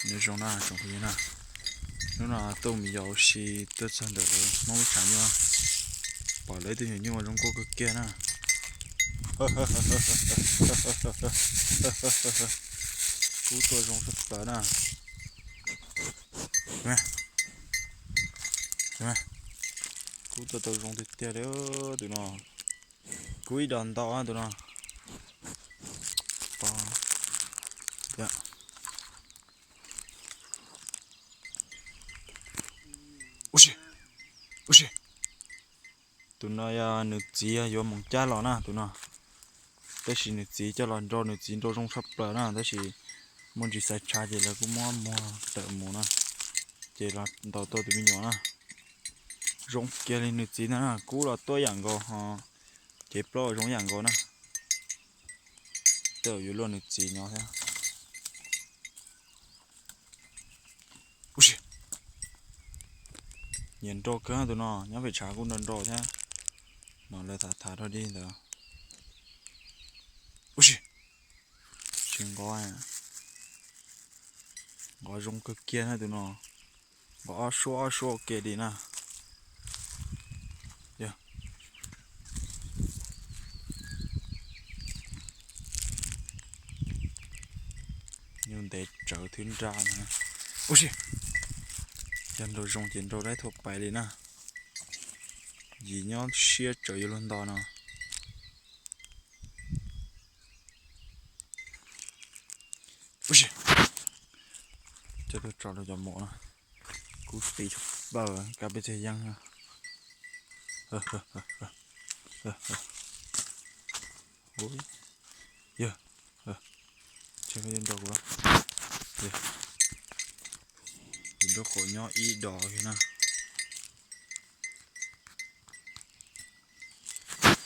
Nyob zoo na tsoom phooj ywg na, hnub no tuaj mus yos ua si tuaj txog ntawm lawv Hmoob lub tshav nyuj, pom lawv ib tug nyuam nyuj zoo nkauj kawg kiag na. Kub tuaj zoo tshaj plaws na. Kub tuaj tau zoo tiag tiag li tus no. Kub ib dos ntau tus no. Ua si, ua si. Tus no yog nws txiv yuav moog cab los na tus no. Tab sis nws txiv coj los nrau, nws txiv nrau zoo tshaj plaws na, tab sis muaj ntsis xaiv tshav ces lawv kuj muab muag tawm mus na. Ces los ntaus tau tus me nyuam na. Zoo kiag li nws txiv ntag na, kub los tuaj yam nkaus ho, cev plaub zoo yam nkaus na. Tej zaum yuav luaj nws txiv nyob thiab. Ua si, nyiam nrau kawg tus no, nyob pem tshav kuj nrau nrau thiab. No lawv tham tham rau dig ntawd. Ua si, tsis nqov, nqov zoo kawg kiag na tus no. Nqov ob suab ob suab ua ke li na. Yog, nyuj ntev tsawv thwb nraj no. Ua si, yog nrau zoo ces nrau laib thuam pais li na. Yim nyob siab tsawv yuav luag nto no. Ua si, coj tuaj tso rau cov maum no. Kub ti tshaj plaws, kab peb txhiaj yeeb. Yog, tseg koj yuav nrau kuv. Yog, nrau qaum nyob ib dos kiag na.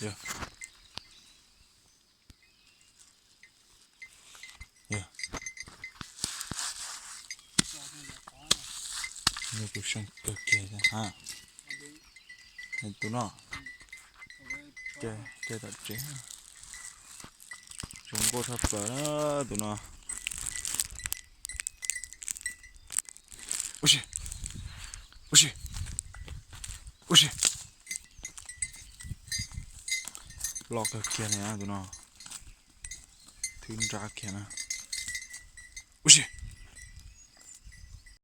Yog. Yog, tus seej kawg kiag thiab ha. Tus no, caij tom tsev, zoo nkauj tshaj plaws na tus no. Ua si, ua si, ua si. Loj kawg kiag li na tus no, thwb nrab kiag na. Ua si,